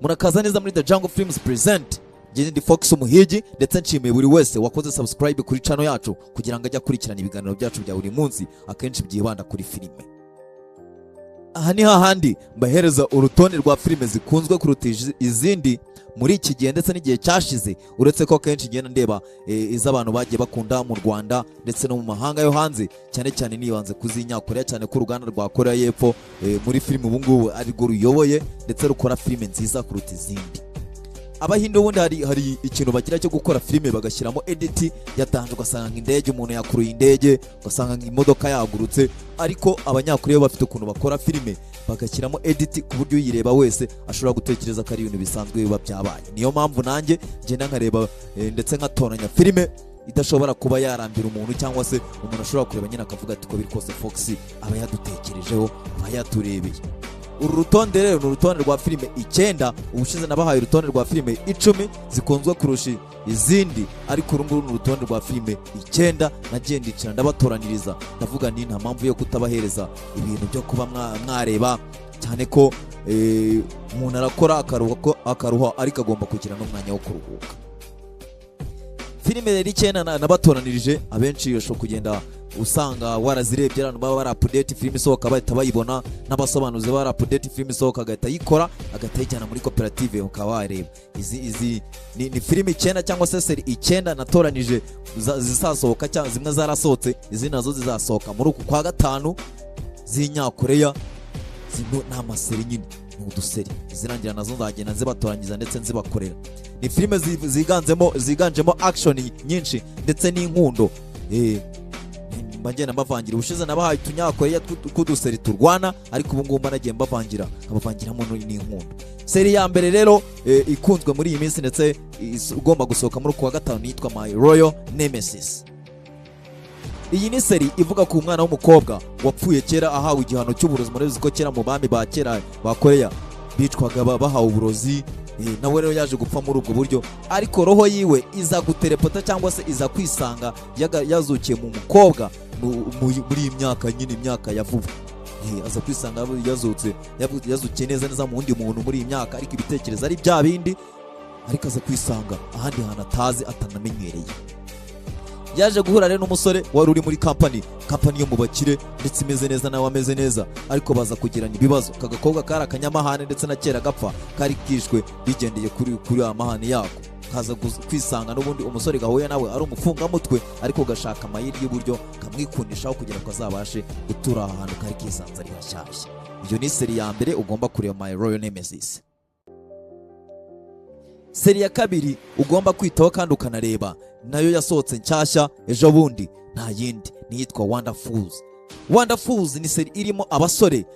Murakaza neza muri The Jungle Films Present. Njye ndi Fox Umuhigi, ndetse nshimiye buri wese wakoze subscribe kuri channel yacu kugira ngo ajye akurikirana ibiganiro byacu bya buri munsi, akenshi byibanda kuri filime. Aha ni hahandi mbahereza urutonde rwa filime zikunzwe kuruta izindi muri iki gihe ndetse n'igihe cyashize, uretse ko akenshi ngenda ndeba iz'abantu bagiye bakunda mu Rwanda ndetse no mu mahanga yo hanze, cyane cyane nibanze ku z'Inyakoreya, cyane ko uruganda rwa Korea y'Epfo muri filime ubu ngubu arirwo ruyoboye ndetse rukora filime nziza kuruta izindi. Abahinde ubundi hari ikintu bagira cyo gukora filime bagashyiramo edit yatanje, ugasanga indege, umuntu yakuruye indege, ugasanga imodoka yagurutse. Ariko Abanyakoreya bafite ukuntu bakora filime bagashyiramo edit ku buryo uyireba wese ashobora gutekereza ko ari ibintu bisanzwe biba byabaye. Niyo mpamvu nanjye ngenda nkareba ndetse nkatoranya filime idashobora kuba yarambira umuntu, cyangwa se umuntu ashobora kureba nyine akavuga ati: "Ko biri kose Fox aba yadutekerejeho, aba yaturebeye." Uru rutonde rero ni urutonde rwa filime 9. Ubushize nabahaye urutonde rwa filime 10 zikunzwe kurusha izindi, ariko uru nguru ni urutonde rwa filime 9. Nagiye ndicara ndabatoraniriza, ndavuga nti nta mpamvu yo kutabahereza ibintu byo kuba mwareba, cyane ko umuntu arakora akaruha, ariko agomba kugira n'umwanya wo kuruhuka. Filime rero 9 nabatoranirije, abenshi bashobora kugenda usanga warazirebye. Abantu baba bari update, filime isohoka bahita bayibona, n'abasobanuzi bari update, filime isohoka agahita ayikora, agahita ayijyana muri koperative ukaba wareba. Izi ni filime 9 cyangwa se série 9 natoranije zizasohoka, cyangwa zimwe zarasohotse, izindi nazo zizasohoka muri uku kwa gatanu, z'Inyakoreya. Zino ni amasérie nyine, ni udusérie. Izirangira nazo nzagenda nzibatoranyiza ndetse nzibakorera. Ni filime ziganjemo action nyinshi ndetse n'inkundo. Mba ngenda mbavangira. Ubushize nabahaye utunyakoreya tw'udusérie turwana, ariko ubu ngubu mba nagiye mbavangira, nkabavangiramo n'inkundo. Série ya mbere rero ikunzwe muri iyi minsi ndetse igomba gusohoka muri uku wa gatanu yitwa My Royal Nemesis. Iyi ni série ivuga ku mwana w'umukobwa wapfuye kera ahawe igihano cy'uburozi. Murabizi ko kera mu bami ba kera ba Koreya bicwaga bahawe uburozi. Nawe rero yaje gupfa muri ubwo buryo, ariko roho yiwe iza guterepota cyangwa se iza kwisanga yazukiye mu mukobwa muri iyi myaka nyine, imyaka ya vuba. Aza kwisanga yazutse, yazukiye neza neza mu wundi muntu muri iyi myaka, ariko ibitekerezo ari bya bindi, ariko aza kwisanga ahandi hantu atazi, atanamenyereye. Yaje guhura rero n'umusore wari uri muri kampani yo mu bakire ndetse imeze neza, nawe ameze neza, ariko baza kugirana ibibazo. Aka gakobwa kari akanyamahane, ndetse na kera gapfa kari kishwe bigendeye kuri ya mahane yako. Kaza kwisanga n'ubundi umusore gahuye nawe ari umufungamutwe, ariko gashaka amayeri y'uburyo kamwikundishaho kugira ngo azabashe gutura aha hantu kari kisanze ari hashyashya. Iyo ni série ya mbere ugomba kureba, My Royal Nemesis. Série ya kabiri ugomba kwitaho kandi ukanareba, nayo yasohotse nshyashya ejo bundi, nta yindi, niyitwa Wonderfuls. Wonderfuls ni série irimo abasore,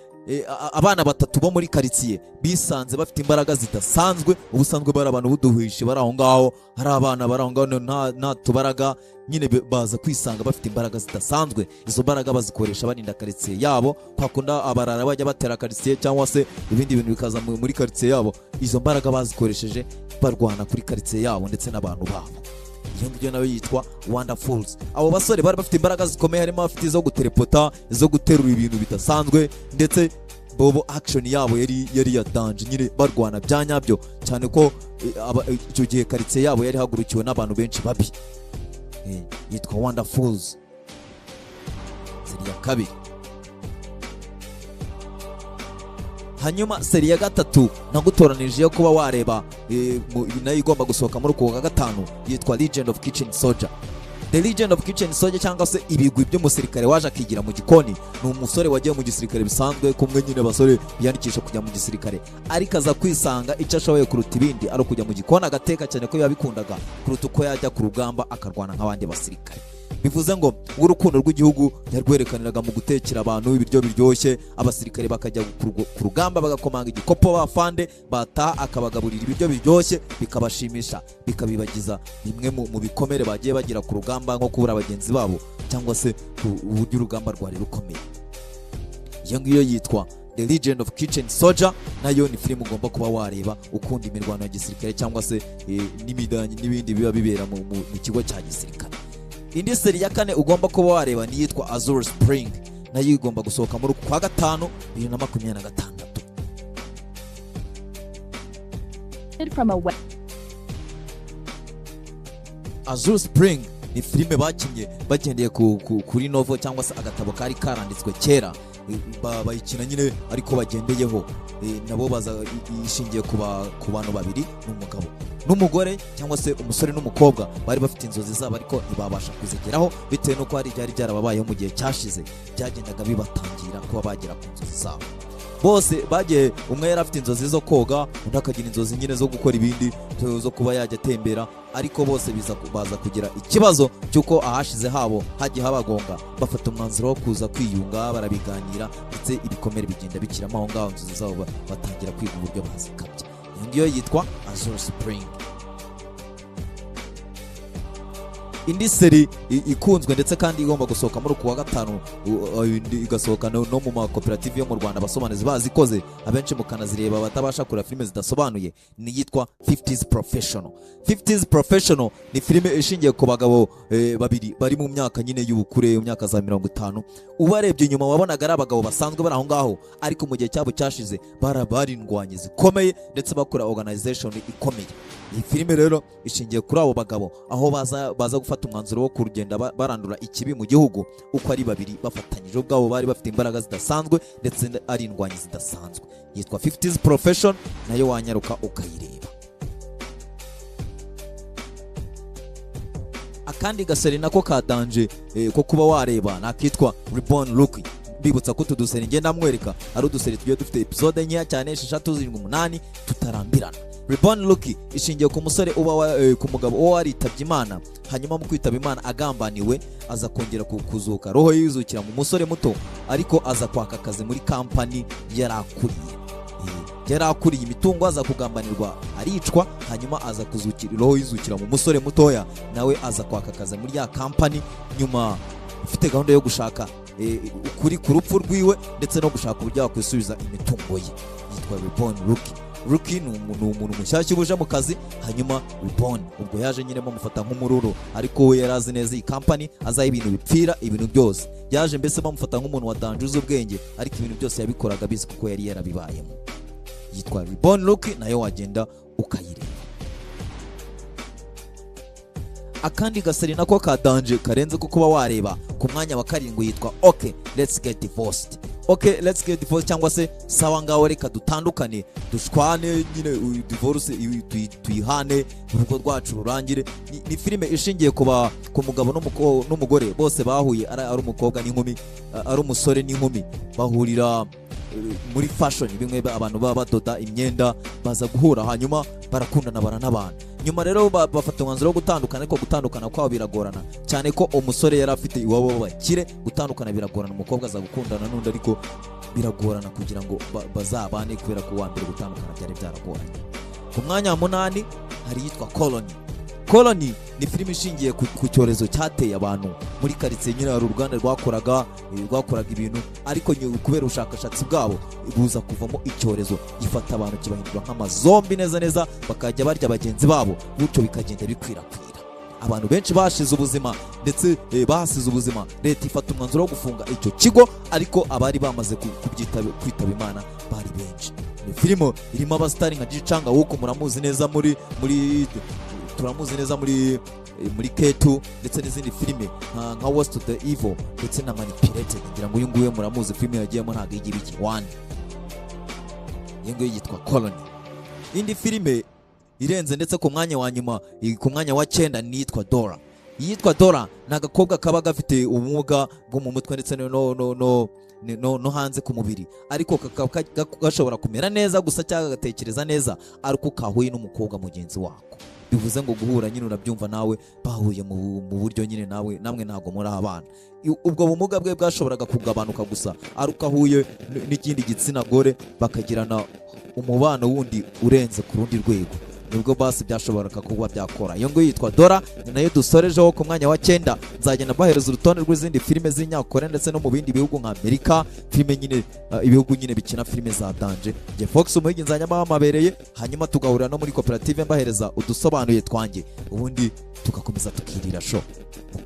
abana batatu bo muri karitsiye bisanze bafite imbaraga zidasanzwe. Ubusanzwe bari abantu b'uduhishi bari aho ngaho, hari abana bari aho ngaho nta tubaraga nyine, baza kwisanga bafite imbaraga zidasanzwe. Izo mbaraga bazikoresha barinda karitsiye yabo, kwa kunda abarara bajya batera karitsiye cyangwa se ibindi bintu bikaza muri karitsiye yabo. Izo mbaraga bazikoresheje barwana kuri karitsiye yabo ndetse n'abantu babo. Iyo ngiyo nayo yitwa Wonderfuls. Abo basore bari bafite imbaraga zikomeye, harimo abafite izo guterepota, izo guterura ibintu bidasanzwe, ndetse bobo action yabo yari ya danger nyine, barwana bya nyabyo, cyane ko icyo gihe karitsiye yabo yari ihagurukiwe n'abantu benshi babi. Yitwa Wonderfuls, série ya kabiri. Hanyuma série ya gatatu nagutoranije yo kuba wareba, nayo igomba gusohoka muri uku kwa gatanu, yitwa Legend of Kitchen Soldier. The Legend of Kitchen Soldier, cyangwa se ibigwi by'umusirikare waje akigira mu gikoni. Ni umusore wagiye mu gisirikare bisanzwe, kumwe nyine abasore biyandikisha kujya mu gisirikare, ariko aza kwisanga icyo ashoboye kuruta ibindi ari ukujya mu gikoni agateka, cyane ko yabikundaga kuruta uko yajya ku rugamba akarwana nk'abandi basirikare. Bivuze ngo urukundo rw'igihugu yarwerekaniraga mu gutekera abantu ibiryo biryoshye. Abasirikare bakajya ku rugamba bagakomanga igikopo bafande, bataha akabagaburira ibiryo biryoshye, bikabashimisha, bikabibagiza bimwe mu bikomere bagiye bagira ku rugamba, nko kubura bagenzi babo cyangwa se ku uburyo urugamba rwari rukomeye. Iyo ngiyo yitwa The Legend of Kitchen Soldier, nayo ni filime ugomba kuba wareba ukunda imirwano ya gisirikare cyangwa se n'ibindi biba bibera mu kigo cya gisirikare. Indi série ya kane ugomba kuba wareba ni iyitwa Azure Spring, nayo igomba gusohoka muri uku kwa gatanu 2026. Adapted from a web. Azure Spring ni filime bakinnye bagendeye kuri novel cyangwa se agatabo kari karanditswe kera. Bayikina nyine ariko bagendeyeho. Nabo baza ishingiye ku bantu babiri, n'umugabo n'umugore cyangwa se umusore n'umukobwa, bari bafite inzozi zabo ariko ntibabasha kuzigeraho bitewe n'uko hari ibyari byarababayeho mu gihe cyashize byagendaga bibatangira kuba bagera ku nzozi zabo. Bose bagiye, umwe yari afite inzozi zo koga, undi akagira inzozi nyine zo gukora ibindi, zo kuba yajya atembera, ariko bose baza kugira ikibazo cy'uko ahashize habo hagiye habagonga. Bafata umwanzuro wo kuza kwiyunga, barabiganira, ndetse ibikomere bigenda bikiramo aho ngaho, inzozi zabo batangira kwiga uburyo bazikabya. Iyo ngiyo yitwa Azure Spring. Indi série ikunzwe ndetse kandi igomba gusohoka muri uku wa gatanu, igasohoka no mu makoperative yo mu Rwanda, abasobanuzi bazikoze abenshi mukanazireba, batabasha kureba filime zidasobanuye, ni iyitwa 50s Professional. 50s Professional ni filime ishingiye ku bagabo babiri bari mu myaka nyine y'ubukure, mu myaka za 50. Ubarebye inyuma wabonaga ari abagabo basanzwe bari aho ngaho, ariko mu gihe cyabo cyashize bari indwanyi zikomeye ndetse bakora organization ikomeye. Iyi filime rero ishingiye kuri abo bagabo, aho baza gufata umwanzuro wo kugenda barandura ikibi mu gihugu uko ari babiri bafatanyije. Ubwabo bari bafite imbaraga zidasanzwe ndetse ari indwanyi zidasanzwe. Yitwa 50s Profession, nayo wanyaruka ukayireba. Akandi gasérie nako ka danger ko kuba wareba ni akitwa Reborn Rookie. Mbibutsa ko utu dusérie ngenda mwereka ari udusérie tugiye dufite episode nkeya cyane, 6, 7, 8, tutarambirana. Reborn Rookie ishingiye ku musore uba ku mugabo uba waritabye Imana, hanyuma mu kwitaba Imana agambaniwe aza kongera kuzuka, roho ye yuzukira mu musore muto, ariko aza kwaka akazi muri kampani yari akuriye. Yari akuriye imitungo, aza kugambanirwa aricwa, hanyuma aza kuzukira, roho yizukira mu musore mutoya, nawe aza kwaka akazi muri ya kampani, nyuma ufite gahunda yo gushaka ukuri ku rupfu rwiwe ndetse no gushaka uburyo yakwisubiza imitungo ye. Yitwa Reborn Rookie. Rookie ni umuntu mushyashya uba uje mu kazi, hanyuma Reborn ubwo yaje nyine bamufata nk'umururu, ariko we yari azi neza iyi kampani, azi aho ibintu bipfira, ibintu byose. Yaje mbese bamufata nk'umuntu wa danger uzi ubwenge, ariko ibintu byose yabikoraga abizi kuko yari yarabibayemo. Yitwa Reborn Rookie, nayo wagenda ukayireba. Akandi gasérie nako ka danger karenze ko kuba wareba, ku mwanya wa 7 yitwa Okay Let's Get Divorced. Okay Let's Get Divorced cyangwa se sawa ngaho reka dutandukane, dushwane nyine, divorce tuyihane, urugo rwacu rurangire. Ni filime ishingiye ku mugabo n'umugore, bose bahuye ari umukobwa n'inkumi, ari umusore n'inkumi, bahurira muri fashion, bimwe abantu baba badoda imyenda, baza guhura hanyuma barakundana, baranabana. Nyuma rero bafata umwanzuro wo gutandukana, ariko gutandukana kwabo biragorana cyane ko umusore yari afite iwabo b'abakire. Gutandukana biragorana, umukobwa aza gukundana n'undi, ariko biragorana kugira ngo bazabane kubera ko uwa mbere gutandukana byari byaragoranye. Ku mwanya wa 8 hari iyitwa Colony. Colony ni filime ishingiye ku cyorezo cyateye abantu muri karitsiye. Nyine hari uruganda rwakoraga ibintu, ariko kubera ubushakashatsi bwabo buza kuvamo icyorezo gifata abantu kibahindura nk'amazombie neza neza, bakajya barya bagenzi babo, bityo bikagenda bikwirakwira. Abantu benshi bashize ubuzima ndetse bahasize ubuzima. Leta ifata umwanzuro wo gufunga icyo kigo, ariko abari bamaze kwitaba Imana bari benshi. Ni filime irimo abasitari nka Ji Chang-wook, muramuzi neza muri turamuzi neza muri K2 ndetse n'izindi filime nka Worst of the Evil ndetse na Manipulated. Ngira ngo uyu nguyu muramuzi, filime yagiyemo ntabwo igira iki one. Iyo ngiyo yitwa Colony. Indi filime irenze ndetse ku mwanya wa nyuma, ku mwanya wa 9, ni iyitwa Dora. Iyitwa Dora ni agakobwa kaba gafite ubumuga bwo mu mutwe ndetse no hanze ku mubiri, ariko kakaba gashobora kumera neza gusa cyangwa kagatekereza neza ariko kahuye n'umukobwa mugenzi wako. Bivuze ngo guhura nyine urabyumva nawe, bahuye mu buryo nyine nawe namwe ntabwo muri abana. Ubwo bumuga bwe bwashoboraga kugabanuka gusa ari uko ahuye n'ikindi gitsina gore, bakagirana umubano wundi urenze ku rundi rwego, nibwo basi byashoboraga kuba byakora. Iyo ngiyo yitwa Dora, ni nayo dusorejeho ku mwanya wa 9. Nzagenda mbahereza urutonde rw'izindi filime z'inyakore ndetse no mu bindi bihugu nka Amerika, filime nyine, ibihugu nyine bikina filime za danger. Njye Fox Umuhigi nzajya mbamabereye, hanyuma tugahurira no muri koperative mbahereza udusobanuye twanjye, ubundi tugakomeza tukirira show.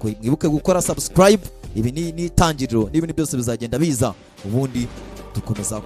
Mwibuke gukora subscribe, ibi ni itangiriro n'ibindi byose bizagenda biza, ubundi dukomeza.